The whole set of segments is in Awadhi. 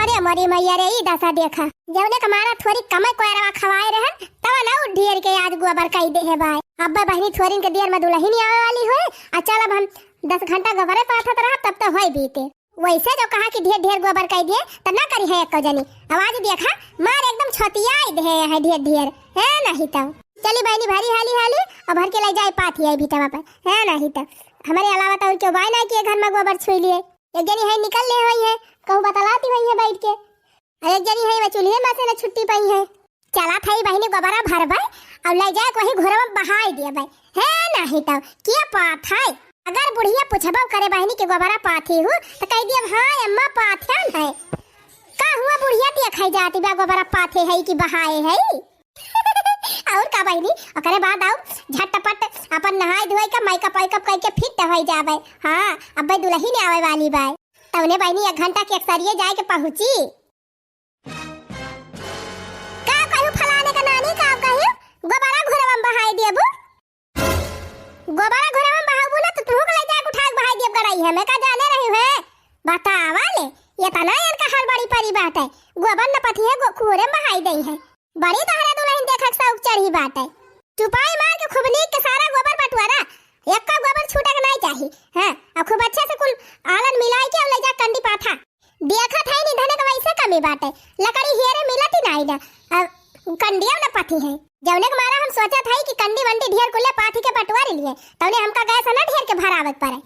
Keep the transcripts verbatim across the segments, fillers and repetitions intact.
रे मोरी मैया रे, ई दसा देखा, जउने क मारा थोरी कमइ कोयरवा खवाए रहन, तवन अउ ढेर के आज गोबर कइ देहे बाय। अब्बे बहिनी थोरिन के देर म दुलहिन आवे वाली होए, आ चल अब हम दस घंटा गोबरे पाथत रहब, तब त होई बीते। वइसे जो कहा कि ढेर ढेर गोबर कइ दिहे, त न करिहैं एक्को जनी। अब आज देखा, मार एकदम छोतियाइ देहे हैं ढेर ढेर, है नहीं त। चली बहिनी भरी हाली हाली, अउ भर के लइ जाए पाथी आई भितवा पर, है नहीं त। हमरे अलावा त अउर केउ बाय नाहीं कि ए घर म गोबर छुइ लिए। एक जनी है निकल ले होइहैं, कहूँ बतलाती होइहैं बइठ के। अरे एक जनी है, वे चूल्हे में से न छुट्टी पइहैं। चलत हई बहिनी गोबरा भरबै अउ लइ जाए के वही घुरवा में बहाई देबै। है नहीं त, के पाथै? अगर बुढ़िया पुछबो करे बहिनी कि गोबरा पाथी हू, त कहि दियब, "हाँ अम्मा, पाथ्यान है।" का हुआ बुढ़िया देखै जाती बा गोबरा पाथे है कि बहाए है? अउर का बहिनी, ओकरे बाद अउ झटपट अपन नहाए धोए के makeup वैकअप कइके fit होइ जाबै। हाँ, अब्बे दुलहिन आवै वाली बाय। तउने बहिनी एक घंटा के एकसरिये जाए के पहुँची। का कहू फलाने का नानी, का कहू? गोबरा घुरवा में बहाई देबू? गोबरा घुरवा में बहाबू ना त तुहू के लइ जाए के उठाए के बहाई देब गड़इया में, का जाने रही है? बतावा ले, एतना एनका हड़बड़ी परी बाटै। गोबर न पथिहैं, गो-, कुअरे में बहाई देइहैं। बड़ी तोहरा दुलहिन देखै के सौख चढ़ी बाटै। चुपाई मार के खूब नीक के सारा गोबर बटुआरा, एक्का गोबर छूटे के नाहीं चाही। हाँ, अब खूब अच्छे से कुल आलन मिलाइ के अउ लइ जा कंडी पाथा। देखत हई निधने के वइसे कमी बाटै, लकड़ी हेरे मिलत ही नाहीं ना, अब कंडियो न पथिहैं। जउने के मारा हम सोचत हई कि कंडी वंडी ढेर कुले पाथी के बटुआरी लिए, तउने हमका गैस न ढेर के भरावत परै।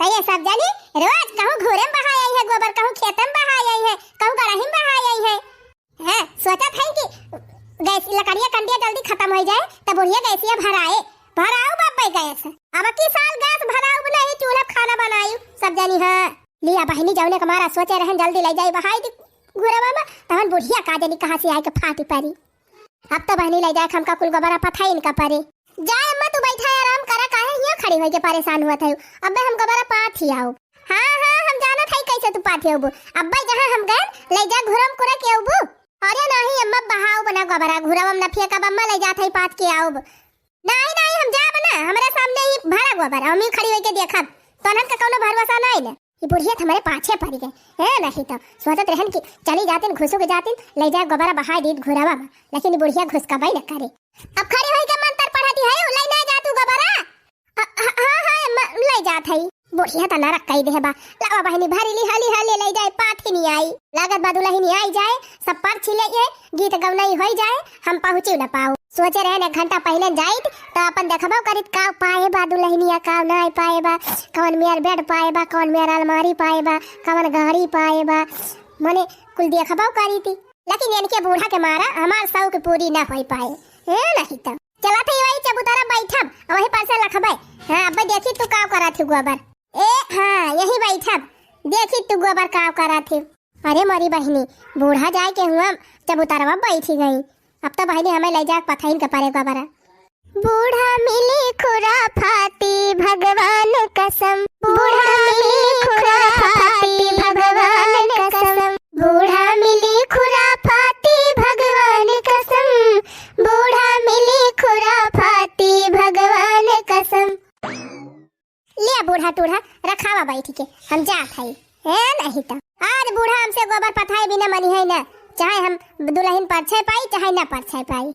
त ये सब जनी रोज कहूँ घुरे में बहाए अइहैं गोबर, कहूँ खेते में बहाए अइहैं, कहूँ गड़ही में बहाए अइहैं। हैं, सोचत हई कि गैस लकड़िया कंडिया जल्दी खतम होइ जाए, त बुढ़िया गैसिया भराए, भराउब अब्बै गैस। अब की साल गैस भराउब नहीं, चूल्हा पे खाना बनाउब सब जनी। हाँ, लिया बहिनी, जउने के मारा सोचे रहन, जल्दी लइ जाई बहाई दी घुरवा में, तहन बुढ़िया का जनी कहाँ से आइके फाटी परी। अब त बहिनी लइ जाए के हमका कुल गोबरा पथाइन का परे। जा अम्मा, तू बइठा, आराम करा, काहे हियाँ खड़ी होइके परेसान होत हऊ? अब्बे हम गोबरा पाथी आउब। हाँ, हाँ, हम जानत हई कइसे तू पाथी आउबू। अब्बे जहाँ हम गएन, लइ जा घुरवा में कुरा के आउबू। अरे नाहीं अम्मा, बहाउब ना गोबरा, घुरवा में न फेंकब अम्मा, लइ जात हई पाथ के आउब। नाहीं, नाहीं, हम जाब ना, हमरे सामने ही भरा गोबर, हम ही खड़ी होइके देखब, तोहन का कउनो भरोसा नाहीं न। ई बुढ़िया त हमरे पाछे परि गए। ए, नहीं त सोचत रहन कि चली जातिन, घुसुक जातिन, लइ जाए गोबरा बहाए दीत घुरवा में, लेकिन ई बुढ़िया घुसकबै न करे। अब खड़ी होइके मंतर पढ़त हई, लइ ना जा तू गोबरा। अ, ह-, हाँ, हाँ, अम्मा, लइ जात हई। बुढ़िया त नरक कइ देहे बा। लावा बहिनी, भरी ली, हाली, हाली लइ जाए, पाथी नहीं आई। लागत बा दुलहिन आई जाए, सब परछी लेइहैं, गीत गवनई होइ जाए, हम पहुँची न पाउब। सोचे रहन एक घंटा पहिले जाइत, त अपन देखबो करित का पाए बा दुलहिनिया, का नाहीं पाए बा, कवन मेर bed पाए बा, कवन मेर अलमारी पाए बा, कवन गाड़ी पाए बा, मने कुल देखबो करित। लेकिन एनके बूढ़ा के मारा हमार सौक पूरी न होइ पाए। ए, नहीं त। चलत हई वही चबूतरा बइठब, अउ वही पर से लखबै। हाँ, अब्बे देखी तू का करत हऊ गोबर। ए, हाँ, यही बइठब, देखी तू गोबर का करत हऊ। अरे मोरी बहिनी, बूढ़ा जाए के हुआ चबूतरवा बइठी गई। अब त बहिनी हमें लइ जाए पथाइन के परे गोबरा। बूढ़ा मिली खुराफाती भगवान कसम, बूढ़ा मिली खुराफाती भगवान कसम, बूढ़ा मिली खुराफाती भगवान कसम, बूढ़ा मिली खुराफाती भगवान कसम। ले बूढ़ा टूढ़ा रखावा बइठ के, हम जात हई। ए नहीं त आज बूढ़ा हमसे गोबर पथाए बिना मनिहैं न, चाहे हम दुलहिन परछै पाई, चाहे न परछै पाई।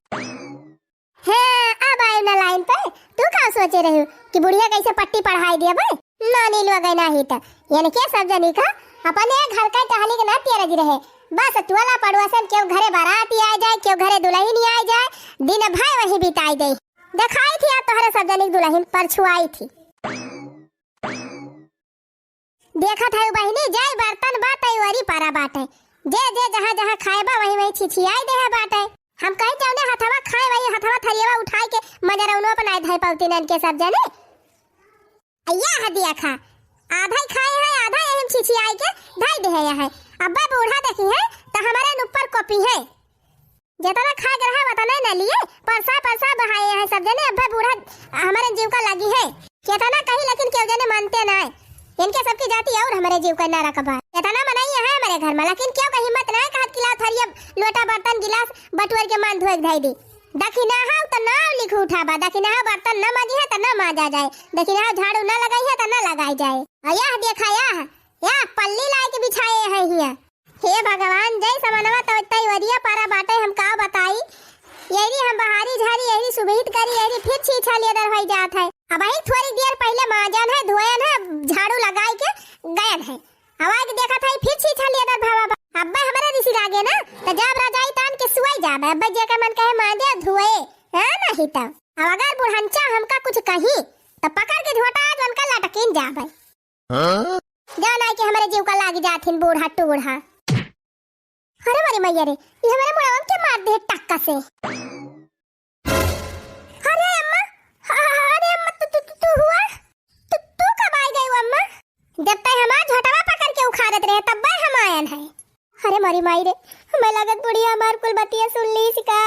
हे, अब आइब ना line पे। तू का सोचे रही कि बुढ़िया कइसे पट्टी पढ़ाई देबे? नानी लोग है नाही त इनके सब जनी का अपने घर का टहली के ना तेरज रहे। बस टोला पड़ोसन केहू घरे बाराती आ जाए, केहू घरे दुलहिन आ जाए, दिन भर वही बिताई दे। देखाई थी आज तोहरे सब जनी के दुलहिन परछुआई थी। देखत है बहिनी, जाई बर्तन बा तैवरी परा बाटे। जे जे जहाँ जहाँ खाए बा वही वही छिछियाई देहे बाटे। हम कहीं जौने हथवा खाए वही हथवा थरियवा उठाई के मजरौनो पर नाई धई पौती नन के सब जने। अय्या ह दिया खा, आधा ही खाए है, आधा यही में छिछियाई के धई देहे है। अब्बे बूढ़ा देखी है त हमारे ऊपर कोपी है। जेतना खाए के रहा, ओतना न लिए, परसा परसा बहाए हैं सब जने। अब्बे बूढ़ा हमारे जीव का लगी है। केतना कही, लेकिन केहू जने मानते नाय। इनके सबकी जाति और हमारे जीव का ना रखबा। केतना मनई है हमारे घर में, लेकिन केहू का हिम्मत नाय कहत कि लाओ थरिया, लोटा, बर्तन, गिलास बटुअर के मान धोए के धई दी। दखिनाहा त नाव लिख उठाबा, दखिनाहा बर्तन न माजी है त न माजा जाए, दखिनाहा झाड़ू न लगाई है त न लगाई जाए। आ यह देखा, यह, यह पल्ली लाए के बिछाए हैं हिया। हे ए भगवान, जय समनवा तो इतना वरिया पारा बाटे, हम का बताई। यही हम बहारी झारी, यही सुबहित करी, यही फिर छीछा लेदर होई जात है। अबही थोड़ी देर पहिले माजन है, धोयन है, झाड़ू लगाई के गयन है। हवा के देखत है, फिर छीछा लेदर भवा बा। अब्बे हमरे दिसी लागे ना, त जब रजाई तान के सुआई जाबे। अब्बे जेकर मन कहे माजे धोए, हाँ, नहीं त। अब अगर बुढ़नचा हमका कुछ कही, त पकड़ के झोटा आज उनका लटकीन जाबे। हाँ? जाना है कि हमरे जीव का लागी जाथिन बूढ़ा टूढ़ा। अरे मोरी मैया रे, ये हमरे मुड़वा के मार दे टक्का से। अरे अम्मा, अ-, अरे अम्मा, तू, तू, तू, तू हुआ? तू, तू कब आई गई अम्मा? जब तक हमार झोटवा पकड़ के उखाड़त रहे, तब हम आयन है। अरे मोरी माई रे, हमें लगत बुढ़िया हमार कुल बतिया सुन ली सिका।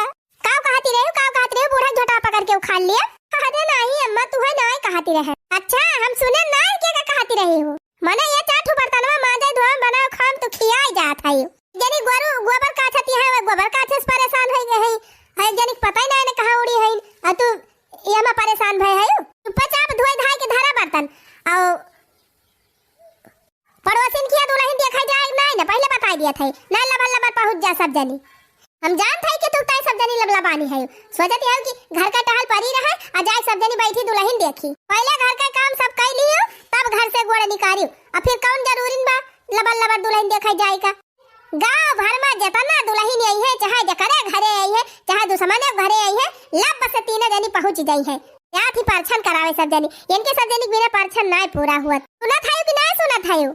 काव कहती रहे हो, काव कहती रहे हो, बूढ़ा झोटा पकड़ के उखाड़ लिया? अरे नहीं अम्मा, तू है ना कहती रहे। अच्छा, हम सुने ना के का कहती रही हो। मने ये चार ठो बर्तनवा मांजे धोए बनाओ खाम तू खियाई जात है। जनी गोरू गोबर काछती है, वो गोबर काछे से परेशान हो गए हैं। है जनी पता ही ना है कहाँ उड़ी है। आ तू ये में परेशान भय है। चुपचाप धोए धाए के धरा बर्तन। और पड़ोसिन किया दुलहिन देखा जाए ना, ना पहिले बताई दिया था ना, लबर लबर पहुँच जा सब जनी। हम जानत हई कि तू तय सब जनी लबलबानी है। सोचत हई कि घर का टहल परी रहे, आ जाए सब जनी बैठी दुलहिन देखी। पहिले घर का काम सब कई लियो, तब घर से गोड़ निकारियो। आ फिर कौन जरूरी बा लबर लबर दुलहिन देखा जाए का? गाँव भर में जितना दुलहिन आई है, चाहे जकरे घरे आई है, चाहे दुश्मने घरे आई है, लब से तीनों जनी पहुँच जाई है। या थी परछन करावे सब जनी, इनके सब जनी के बिना परछन नाय पूरा हुआ। सुनत हई कि नाय सुनत हई?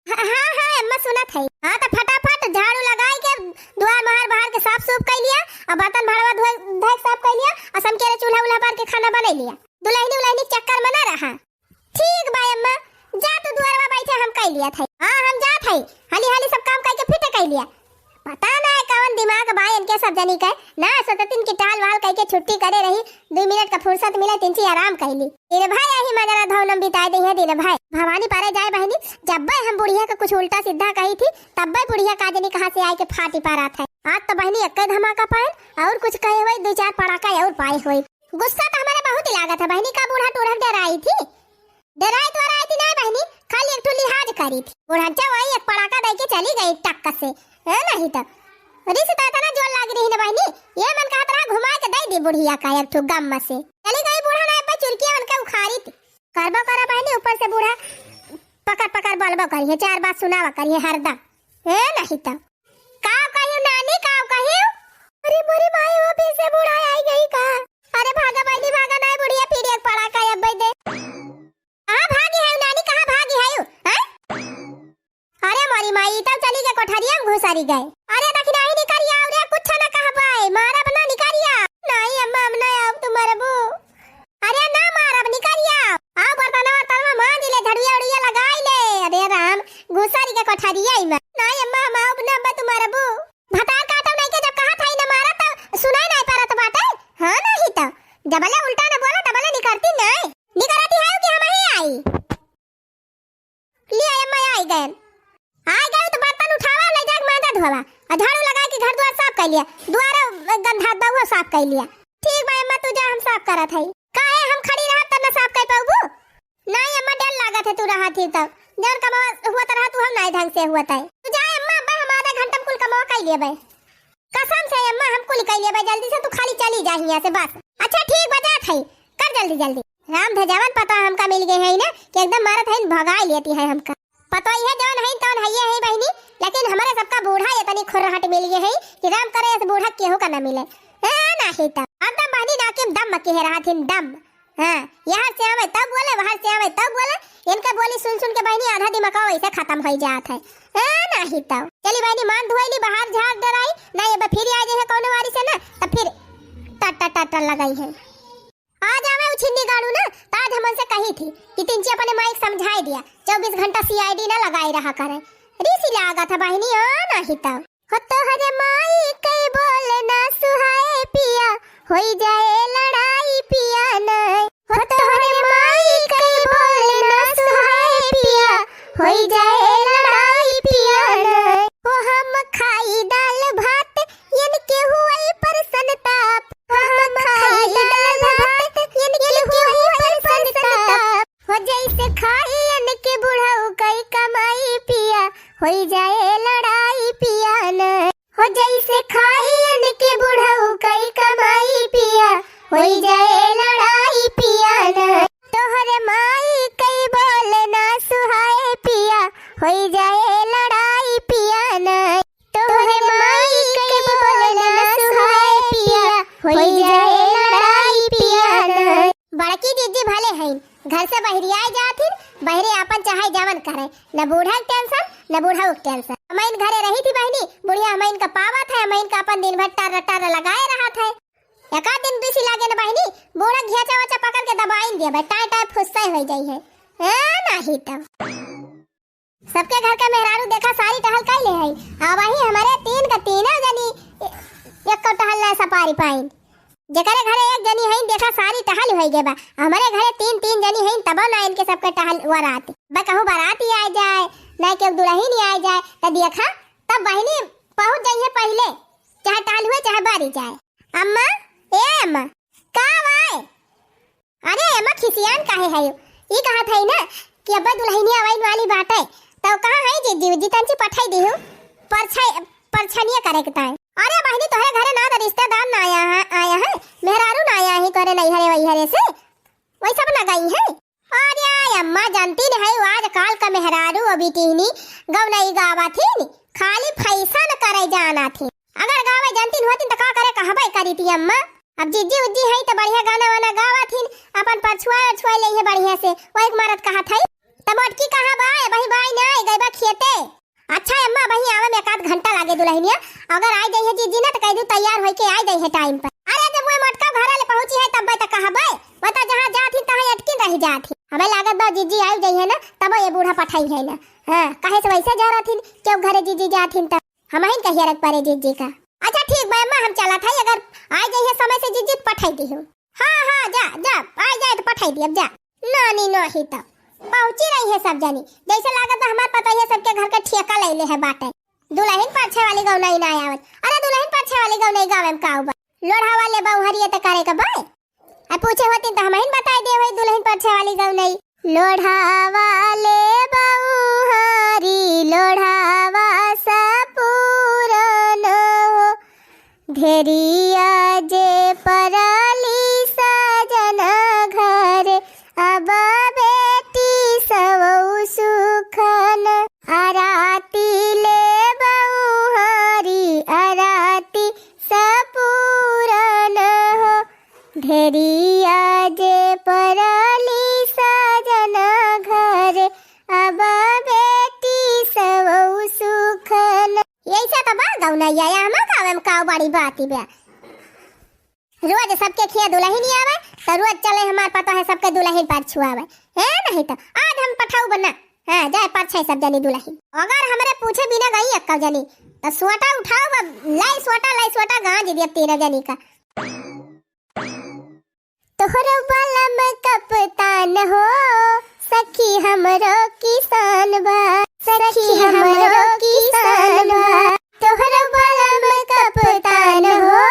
हाँ, हाँ, हाँ, अम्मा सुनत है। हाँ, तो फटाफट झाड़ू लगाई के दुआर मोहार बाहर के साफ सूफ कर लिया, और बर्तन भड़वा धोए, धोए के साफ कर लिया, और समकेरे चूल्हा उल्हा बार के खाना बना लिया। दुलहिनी उलहिनी के चक्कर में ना रहा। ठीक बा अम्मा, जा तू दुआरवा बैठे, हम कर लिया था। हाँ, हम जात है, हाली हाली सब काम करके फिटे कर लिया। पता ना है कौन दिमाग बा इनके सब जनी के, ना सोचतिन कि टाल वाल कह के छुट्टी करे रही, दो मिनट का फुर्सत मिले, तिनची आराम कर ली। दिन भर यही मजरा धौनम बिताए दे हैं दिन भर। भवानी पारे जाए बहनी, जब्बे हम बुढ़िया के कुछ उल्टा सीधा कही थी, तब्बे बुढ़िया का जनी कहाँ से आए के फाटी पारात है। आज तो बहनी एक धमाका पाए और कुछ कहे हुए, दो चार पड़ाका और पाए हुए। गुस्सा तो हमारे बहुत ही लागत है बहनी, का बूढ़ा टूढ़ा डराई थी। डराई तो डराई थी ना बहनी, खाली एक ठो लिहाज करी थी। बुढ़ंचा वही एक पड़ाका दे के चली गई टक्क से। ए, नहीं तो रिस तो इतना जोर लागी रही ना बहनी, ये मन कहत रहा घुमाए के दे दी बुढ़िया का एक ठो गम से। चली गई बूढ़ा ना पे चुरकिया उनके उखाड़ी थी। करबो करा बहनी, ऊपर से बूढ़ा पकड़ पकड़ बोलबो करिए, चार बात सुनावा करिए हरदम। ए, नहीं तो का कहियो नानी, का कहियो? अरे मोरी माई, वो फिर से बूढ़ा आई गई का? अरे भागा बहनी भागा, ना बुढ़िया फिर एक पड़ाका अब दे। कहाँ भागी है नानी, कहाँ भागी है? हैं? अरे मोरी माई, तब चली के कोठरिया में घुसरी गए। अरे दखिनाही निकरिया, अरे कुछ ना कहबाए, मारब ना निकरिया। नहीं अम्मा, हम ना आउब, तू मरबू। अरे ना मारब निकरिया। आओ बर्तनवा वर्तनवा मांज ले, झड़ुआ उड़ुआ लगाई ले। अरे राम, घुसरी के कोठरिया में। नहीं अम्मा, हम आउब ना, अब्बा तू मरबू। भतार काटो नहीं के जब कहा था ना मारा तब सुनाई नहीं परत बाटे। हाँ नहीं तो। जबले उल्टा ना बोला तबले निकरती नहीं। निकरती है कि हम ही आई। लिया अम्मा आई गए। आई गए तो बर्तन उठावा, ले जाके मांजा धोवा। और झाड़ू लगा के घर द्वार साफ कर लिया। द्वार गंधा बहुआ साफ कर लिया। ठीक बा अम्मा, तू जा, हम साफ करत हई। काहे हम खड़ी रहब तब ना साफ कर पाउबू? नहीं अम्मा, डर लागत है तू रहत ही तब। जौन कमवा हुआ तरह तू हम नहीं ढंग से हुआ तय। तू जा अम्मा, अब्बे हम आधा घंटा में कुल कमवा कर लेबे। कसम से अम्मा, हम कुल कर लेबे, जल्दी से तू खाली चली जा हियां से बस। अच्छा ठीक बा, जात है, कर जल्दी जल्दी। राम धजावन पता हमका मिल गए है ना कि एकदम मारत है, भगा लेती है हमका। पतोहिया जवन हईन तवन हइये हईन बहिनी, लेकिन हमरे सबका बूढ़ा एतनी खुर्रहट मिल गए हईन कि राम करे ऐसे बूढ़ा केहू का न मिले। ए, नाही त। हम त बहिनी नाकिम दम किहे रहत हिन, दम। हाँ, यहर से आवे तब बोले, वहर से आवे तब बोले। इनके बोली सुन सुन के बहिनी आधा दिमाग वैसे खतम होइ जात है। ए, नाही त। चली बहिनी मान धोइली, बाहर झाड़ डराई, नहीं अब फिर आ जाए कौनो वारी से ना, त फिर टर टर टर टर लगाई है। आज आवे उ छिन्नी गाड़ू ना, त आज हमन से कही थी कि तिनची अपने माई के समझाई दिया, चउबीस घंटा सीआईडी ना लगाई रहा करे। रीसी लागत है बहिनी, ओ नाही त। हो तोहरे माई के बोल ना सुहाए पिया, होई जाए लड़ाई पिया ना। हो तोहरे माई के बोल ना सुहाए पिया, होई जाए लड़ाई पिया ना। हो हम खाई दाल भात, यन के हुई पर संताप। हम खाई दाल भात, यन के हुई पर संताप। हो जैसे खाई यन के बुढ़ऊ कई कमाई पिया, होई जाए लड़ाई पिया न, हो जैसे खाई अन के बुढ़ऊ कई कमाई पिया, होई जाए लड़ाई पिया न। तोहरे माई कई बोल ना सुहाए पिया, होई जाए लड़ाई पिया न। तोहरे माई कई बोल ना सुहाए पिया, होई जाए लड़ाई पिया न। बड़की जिज्जी भले हईन, घर से बहरियाए जाथिन, बहरे आपन चाहे जवन करे, न बूढ़ा के tension, न बूढ़ऊ के tension। हमइन घरे रही थी बहिनी, बुढ़िया हमइन का पावत है, हमइन का आपन दिन भर टर्र टर्र लगाए रहत है। एकाध दिन बेसी लागे न बहिनी, बूढ़ा घियाचा वाचा पकड़ के दबाइन दिया, टाए टाए फुस्से हो जाई है। ए, नाही तब। सबके घर का मेहरारू देखा सारी टहल कई ले हई, आ वही हमरे तीन का तीनों जनी ए-, एको टहल ना सपारी पाइन। जेकरे घरे एक जनी हईन देखा सारी टहल होई गे बा, हमरे घरे तीन तीन जनी हईन तबो ना इनके सबके टहल वरात। बा कहूँ बाराती आए जाए, ना केहू दुलहिन आए जाए, त देखा तब बहिनी पहुँच जाइए पहिले, चाहे टहल हुए चाहे बारी जाए। अम्मा, ए अम्मा, का बाय? अरे एमा खिसियान काहे है? ई कहत है ना कि अब्बे दुलहिनिया आवे वाली बाटे, तो कहाँ है जिज्जी उज्जी, तंची पठाई दिहु परछाई, परछनिया करे के ताई। अरे बहिनी, तोहरे घरे ना तो रिश्तेदार ना आया है, आया है, मेहरारू ना आया है तोहरे नैहरे वैहरे से, वही सब ना गई है। अरे अम्मा, जानती न है, आजकल का मेहरारू अभी टिहनी गौनई गावा थी, खाली फैशन करे जाना थी। अगर गावे जानतीन होतीन त का करे कहबे करीती अम्मा। अब जिज्जी उज्जी हई त बढ़िया गाना वाना गावत हिन, अपन परछुआ अरछुआ लेइहे बढ़िया से, वही के मारत कहत हई। त मोटकी कहाँ बा? ए बही बाई ना, ए गई बा खेते। अच्छा अम्मा, बही आवे में एक आध घंटा लागे दुलहिनिया। अगर आई जइहे जिज्जी ना त कह दू तैयार होई के आई जइहे time पर। अरे जब वो मोटका घरा ले पहुँची है तब त कहबे, बता जहाँ जात हिन तहाँ अटकिन रही जात हिन। हमें लागत बा जिज्जी आई जइहे ना तब ये बूढ़ा पठाई है ना। हाँ, काहे से वैसे जा रहत हिन, क्यों घरे जिज्जी जात हिन त। हमहिन कहिया रख परे जिज्जी का। अच्छा ठीक बा अम्मा, हम चलत हई, अगर आ जइहे समय से जिज्जी त पठाई दिहु। हाँ, हाँ, जा, जा, आ जाए त पठाई दियब, जा। नानी नाही त पहुँची रही है सब जनी, जैसे लागत बा हमार पतोहिया सबके घर के ठेका ले ले है बाटे। दुलहिन परछे वाली गौनई ना आवत। अरे दुलहिन परछे वाली गौनई गावे में का बा? लोढ़ा वाले बउहरिये त करे के बा। आ पूछे होतीन त हमहिन बताई दे होई दुलहिन परछे वाली गौनई। लोढ़ा वाले बउहरी, लोढ़ावा सपूरन हो, धेरिया जे परली सजन घर, अब बेटी सवौ सुखन। अराती ले बउहरी, अराती सपूरन हो, धेरिया जे परली सजन घर, अब बेटी सवौ सुखन। यही से त बा गौनैया, या हमार गावे में काऊ बड़ी बात बा। रोज सबके खिया दुलहिन आवे, त रोज चले हमार पतोहे सबके दुलहिन परछुआवे। ए नहीं त आज हम पठाऊ बना, हाँ, जाए परछे सब जनी दुलहिन। अगर हमरे पूछे बिना गई एक्का जनी, त सोटा उठाओ, लाई सोटा, लाई सोटा, गांज दिया तीनों जनी का। तोहरो बलम कप्तान हो, सखी हमरो किसान बा, सखी हमरो किसान बा। तोहरो बलम कप्तान हो,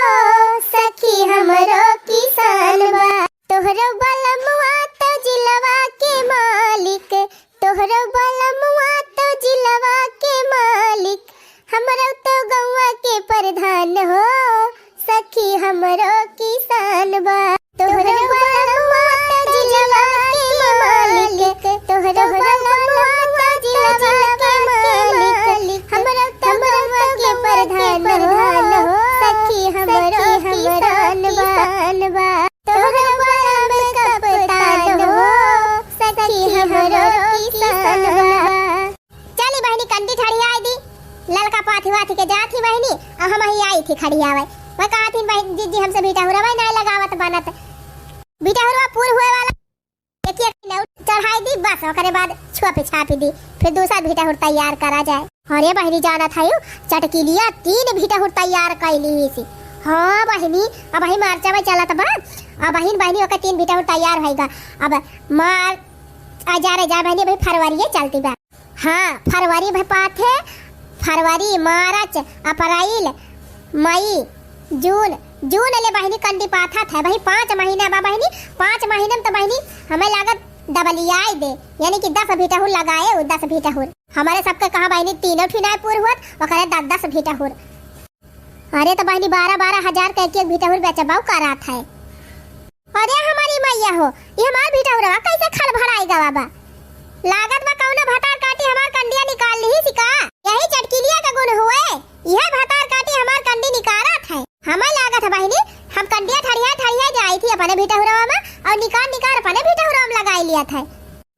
सखी हमरो किसान बा। तोहरो बलमवा तो जिलवा के मालिक, तोहरो बलमवा तो जिलवा के मालिक, हमरो तो गौवा के प्रधान हो, सखी हमरो किसान बा। तोहरो बलमवा तो जिलवा के मालिक, तोहरो बलमवा तो जिलवा के मालिक, हमरो तो गौवा के प्रधान हो, सखी हमरो किसान बा। तोहरो बलम कप्तान हो, सखी हमरो किसान बा। चली बहिनी, कंडी ठड़ियाई दी, ललका पाथी वाथी के जात ही बहिनी, और हम ही आई थी खड़ियावे। वह कहा थी बहिन, जिज्जी हमसे भीटा हुरवा नहीं लगावत बनत, भीटा हुरवा पूर हुए वाला, एक एक किलो चढ़ाई दी बस, ओकरे बाद छुआ पे छापी दी, फिर दूसरा भीटा हुर तैयार करा जाए। अरे बहिनी, जानत हयू, चटकिलिया तीन भीटा हुर तैयार कैली ही सी। हाँ बहिनी, अब ही मार्च में चलत बा, अब बहिन, बहिनी ओकर तीन भीटा हुर तैयार होइगा। अब मार्च आ जा रे जा बहिनी, अभी फरवरी चलती बा। हाँ, फरवरी भर पाथे, फरवरी, मार्च, अप्रैल, मई, जून, जून ले बहिनी कंडी पाथा थे। वही पाँच महीना बा बहिनी, पाँच महीना में तो बहिनी हमें लागत डबलियाई दे, यानी कि दस भिटहुर लगाए उ, दस भिटहुर। हमरे सबके कहाँ बहिनी तीनों ठी नाय पूर हुअत, ओकरे दस दस भिटहुर। अरे त बहिनी, बारह बारह हजार के एक एक भिटहुर बेचबउ करत है। अरे हमारी मैया हो, ई हमार भिटहुरवा कैसे खड़बड़ाई गवा बा? लागत बा कौनो भतार काटी हमार कंडिया निकाल लिहिस का? यही चटकिलिया का गुण हुए, इहे भतार काटी हमार कंडी निकारत है। हमें लागत है बहिनी, हम कंडिया ठड़िया ठड़िया जाई थी अपने भिटहुरवा में और निकार निकार अपने भिटहुरवा में लगाई लियत है।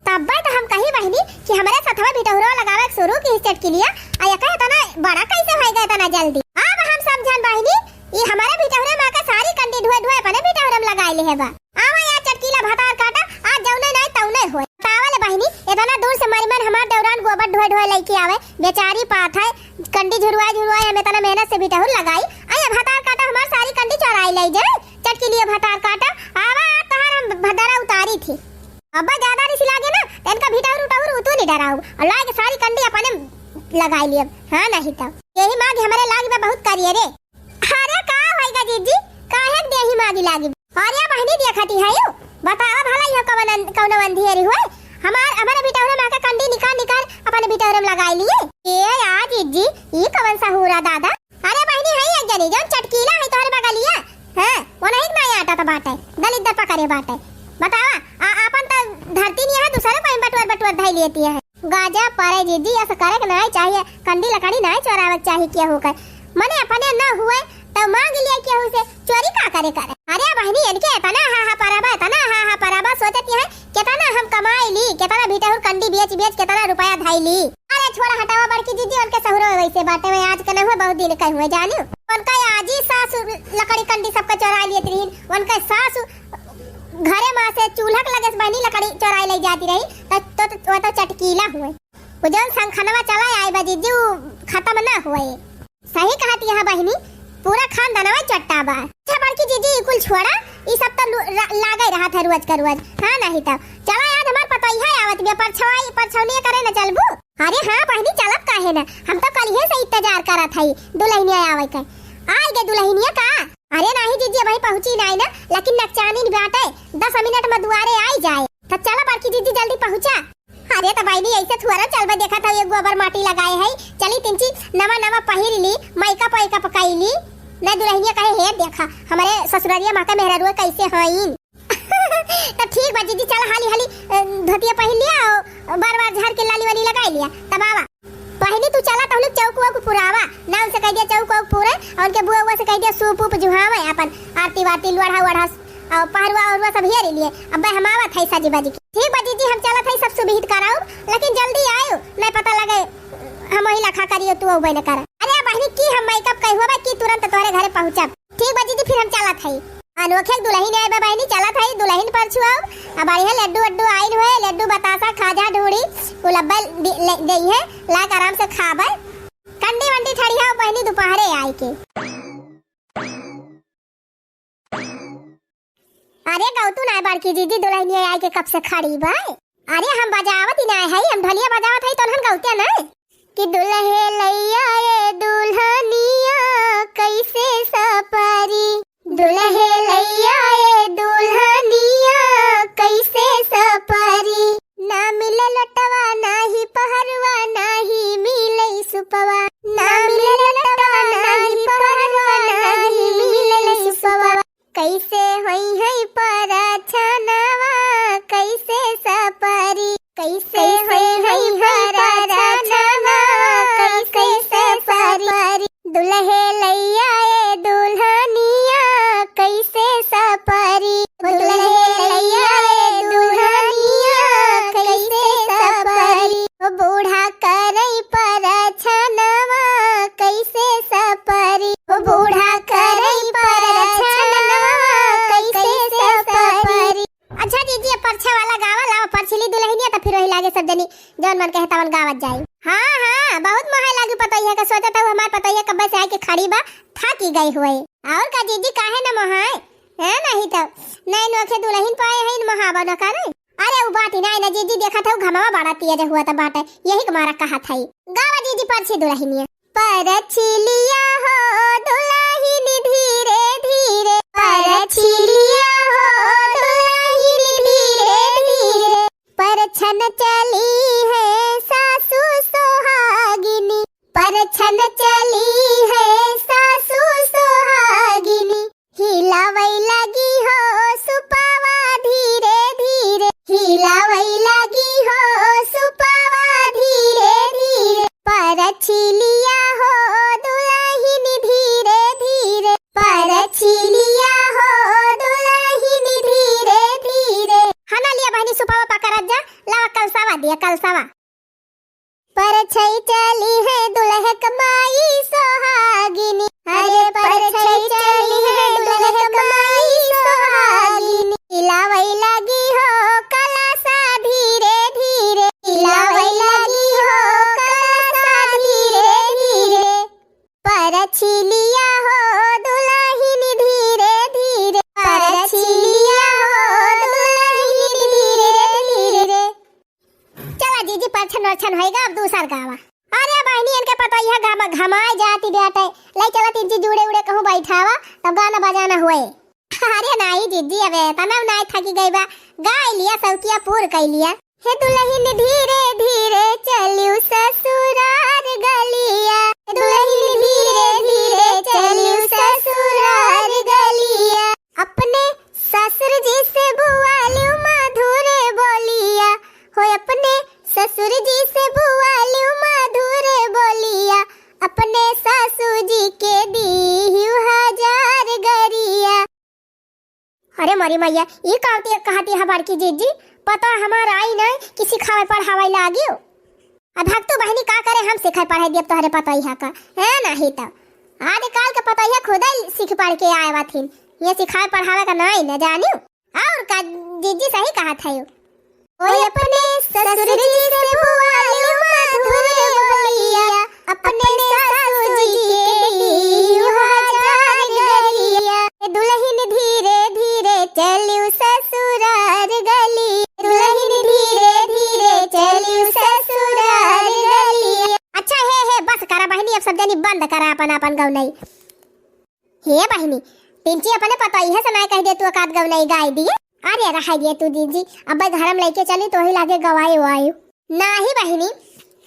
तब्बे तो हम कही बहिनी कि हमरे सथवा भिटहुरवा लगावे के शुरू की चटकिलिया, आ ये कहे तना बड़ा कैसे होई गए तना जल्दी। अब हम समझन बहिनी, ई हमरे भिटहुरे माँ का सारी कंडी ढोए ढोए अपने भिटहुरे में लगाई लिहे बा। आवा या चटकीला भतार काटा, आज जौने नाय तौने होए। बतावल बहिनी, इतना दूर से मरिमन हमार देवरान गोबर ढोए ढोए लइके आवे, बेचारी पात है, कंडी झुरवाए झुरवाए हम इतना मेहनत से भिटहुर लगाई, आ या भतार काटा हमार सारी कंडी चोराई लई जाए। चटकीलिया भतार काटा, आवा आज तोहार हम भदरा उतारी थी। अब्बा ज्यादा रिस लागे ना, त इनका भिटहुर उटहुर उतू नहीं डराऊ, और लाए के सारी कंडी अपने लगाई लियब। हाँ नहीं तो यही माँ के हमरे लाग बा बहुत करिए रे। अरे का होइगा जीजी, काहे के देही मागी लागी? अरे बहिनी देखती है यू, बतावा भला यह कवन अन-, कौन अंधियरी हुए? हमार, हमारे भिटहुरे में आके कंडी निकाल निकाल अपने भिटहुरे में लगाई लिए। ए आ जीजी, ई कवन सहूरा दादा? अरे बहिनी है एक जनी, जौन चटकीला है तोहरे बगलिया। हाँ, वो नहीं ना आटा तो बाटे, दलिद्दर पकड़े बाटे। बतावा, आ, आपन तो धरती नहीं है, दूसरे को बटुअर बटुअर धई लेती है। गाजा परे जीजी, ऐसा करे के नाई चाहिए, कंडी लकड़ी नाई चोरावे के चाहिए केहू के। मने अपने न हुए तो मांग लिया केहू से, चोरी का करे करे। अरे बहिनी, इनके इतना हा हा पराबा, इतना हा हा पराबा, सोचत है कितना हम कमाई ली, कितना भिटहुर कंडी बेच बेच कितना रुपया धाई ली। अरे छोड़ा हटावा बड़की जीजी, उनके सहुरो वैसे बाटे में आज के न हुए, बहुत दिन के हुए जानियो। उनका आजी सासु लकड़ी कंडी सबका चोरा लिए रहीन, उनका सासु घरे माँ से चूल्हा के लगे से बहिनी लकड़ी चोराई ले जाती रही, तो, तो, तो, वो तो चटकीला हुए। वो जौन संखनवा चला आए बा जीजी, उ खत्म ना हुए। सही कहत यहाँ बहिनी, पूरा खानदानवा चट्टा बा। अच्छा बड़की जीजी, ई कुल छोड़ा, ई सब तो लु-, रा-, लागे रहत है रोज का रोज। हाँ नहीं तो चला आज हमार पतोहिया आवत बिया, परछवाई, परछौनिया करे न चलबू? अरे हाँ बहिनी, चलब काहे ना, हम तो कलिहे से इंतजार करत हई दुल्हनिया आवे के। आई गे दुल्हनिया का? अरे नाही जीजी, अबही पहुँची नाही ना, लेकिन नकचानी बाटे, दस मिनट में दुआरे आई जाए। तो चला बड़की जीजी, जल्दी पहुँचा। अरे तो बहिनी, ऐसे थुअरा चलबे, देखत हई एगो गोबर माटी लगाए है, चली तिनची नवा नवा पहिर ली, मेकअप वेकअप कई ली। नहीं दुल्हनिया कहे, "हे देखा, हमारे ससुररिया माँ के मेहरारुआ कैसे हईन।" तो ठीक बा जीजी, चला हाली हाली, अ, धोतिया पहिर लिया और बार बार झाड़ के लाली वाली लगाई लिया, तब आवा। बहिनी तू चला, तो हम लोग चौक वौक पुरावा, नाम से कह दिया चौक वौक पूरे, और उनके बुआ हुआ से कह दिया सूप उप जुहावे, अपन आरती वारती लोढ़ा वोढ़ा और पहरुआ उहरुआ सब हेरी लिए। अब्बे हम आवत है सजी बाजी की। ठीक बा जीजी, हम चलत है सब सुविहित कराउब, लेकिन जल्दी आयो, नहीं पता लगे हम वही लखा करियो तू अउबे न करा। अरे बहिनी की हम मेकअप कई हुआ बा कि तुरंत तोहरे घरे पहुँचब। ठीक बा जीजी, फिर हम चलत है। अनोखे दुल्हन आए बा बहिनी, चलत है दुल्हन पर छुआउब। अब बढ़िया लड्डू वड्डू आइन हुए, लड्डू बतासा खाजा ढूंढी कुल अब्बे दे, ले, दे है, लाग आराम से खाबे। कंडी वंडी ठड़िया बहिनी दोपहरे आए के। अरे गौतू ना बड़की जीजी, दुल्हनिया आई के कब से खड़ी बा। अरे हम बजावत ही ना है, हम ढोलिया बजावत है, तोहन गौते ना। कि दुल्हे लैया ए दुल्हनिया कैसे सपरी, दुल्हे लैया ए दुल्हनिया कैसे सपरी। ना मिले लटवा नाही पहरवा नाही मिले सुपवा, ना मिले लटवा नाही पहरवा नाही मिले सुपवा। कैसे होई है परछनवा, कैसे सपरी, कैसे होई है परछनवा, कैसे सपरी। दुल्हे लैया ए दुल्हनिया कैसे सपरी, दुल्हे लैया ए दुल्हनिया कैसे सपरी। ओ बूढ़ा करई परछनवा कैसे सपरी, ओ बूढ़ा करई परछनवा कैसे सपरी। अच्छा जीजी, अब परछे वाला गावा लावा, परछिली दुल्हनिया, त फिर वही लागे सब जनी जौन मन कहे तवन गावत जाई। हाँ, हाँ, बहुत मोहाय लागी पतोहिया के, सोचत हूँ हमार पतोहिया कब्बे से आके खड़ी बा, थाकी गई हुए। और का जीजी, काहे न मोहाय? हैं, नहीं तो नए नोखे दुल्हन पाए हैं, मोहाबा न करे। अरे उ बात ही नहीं ना जीजी, देखत हूँ घमवा बड़ा तेज हुआ त बाटे, यही के मारा कहत है। गावा जीजी, परछी दुल्हनिया। परछिलिया हो दुल्हिन धीरे धीरे, परछिलिया हो दुल्हिन धीरे धीरे। छन चली है सासू सोहागिनी, पर छन चली है सासू सोहागिनी। हिलावै लागी हो सुपावा धीरे धीरे, हिलावै लागी हो सुपावा धीरे धीरे। परछिलिया हो दुलहिन धीरे धीरे, परछिलिया हो दुलहिन धीरे धीरे। हना लिया बहिनी सुपावा पकड़त जा, लावा कलसावा दिया कलसावा। परछई चली है दुलहक माई सोहागिनी, अरे परछई चली है दुलहक माई सोहागिनी। हिलावै लागी हो कलसा धीरे धीरे, हिलावै लागी हो कलसा धीरे धीरे। परछिलिया हो दुलहिन धीरे धीरे, परछिलिया हो दुलहिन धीरे धीरे। चला जीजी, परछन वरछन होइगा, अब दूसर गावा। अरे बहिनी, इनके पतोहिया घम-, घमाए जाती बाटे, लै चला तीन चीज उड़े उड़े कहूँ बैठावा, तब गाना बजाना हुए। अरे नाही जीजी, अबे तनव नाही, थकी गई बा, गाय लिया, सौकिया पूर कई लिया। हे दुलहिन धीरे धीरे चलिउ ससुरार गलिया, हे दुलहिन धीरे धीरे चलिउ ससुरार गलिया। अपने ससुर जी से बुआलिउ मधुर बोलिया, हो अपने ससुर जी से बुआलिउ मधुर बोलिया, अपने सासू जी के दीहिउ हजार गरिया। अरे मोरी मैया, ई कावती कहती है बड़की जीजी, पता हमार आई नहीं कि सिखावे पढ़ावे लागियो। अब भक्तू बहिनी का करे, हम सिखाए पढ़ाए दियब तोहरे पतोहिया का, है नहीं तो। आजकल के पतोहिया खुदे सीख पढ़ के आए बाथिन, ये सिखाए पढ़ावे का नहीं न जानियो। और का जीजी सही कहत है। ओए अपने ससुर जी से बुआलिउ मधुर बोलिया, अपने सासू जी के दीहिउ हजार गरिया। ए दुलहिन धीरे धीरे चलिउ ससुरार गली, दुलहिन धीरे धीरे चलिउ ससुरार गली। अच्छा हे, हे, बस करा बहिनी, अब सब जनी बंद करा अपन अपन गौनई। हे बहिनी, पिंची अपने पतोहिया से नाय कह दे तू एकाध गौनई गाय दिए। अरे रह दिए तू जीजी, अब घर में लेके चली तो ही लागे गवाई वाई। नाही बहिनी,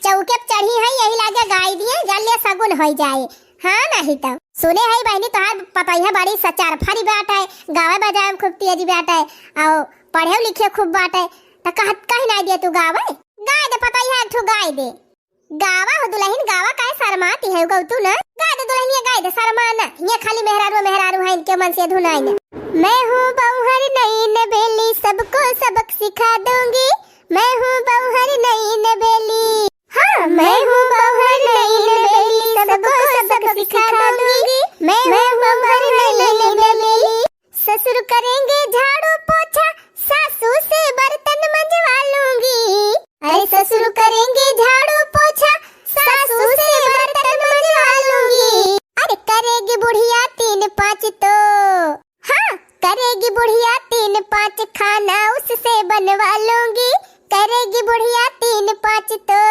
चौके पे चढ़ी है, यही लागे गाय दिए, जल्ले सगुन होई जाए। हाँ नहीं तो। सुने है बहिनी, तोहार पतोहिया बड़ी सचार फरी बाटे, गावे बजावे में खूब तेज बाटे, और पढ़े लिखे खूब बाटे, तो कहत कहीं नाय दिए तू गावे। गाय दे पतोहिया, एक ठो गाय दे। गावा हो दुलहिन, गावा, काहे शर्माती है, गौतू ना? गाय दे दुलहिनिया, गाय दे, शर्मा ना। ये खाली मेहरारू, मेहरारू है, इनके मन से धुनाई ना। मैं हूँ बौहर नई नबेली, सबको सबक सिखा दूंगी। मैं हूँ बौहर नई नबेली। हाँ, मैं हूँ बौहर नई नबेली, सबको सबक सिखा दूंगी। मैं हूँ बौहर नई नबेली। ससुर करेंगे झाड़ू पोछा, सासू से बर्तन मंजवा लूंगी। अरे ससुर करेंगे झाड़ू पोछा, सासू से बर्तन मंजवा लूंगी। अरे करेगी बुढ़िया तीन पाँच तो, हाँ, करेगी बुढ़िया तीन पाँच, खाना उससे बनवा लूंगी। करेगी बुढ़िया तीन पाँच तो,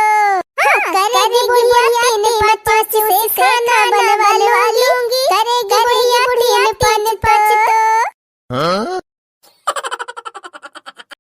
हाँ, करेगी बुढ़िया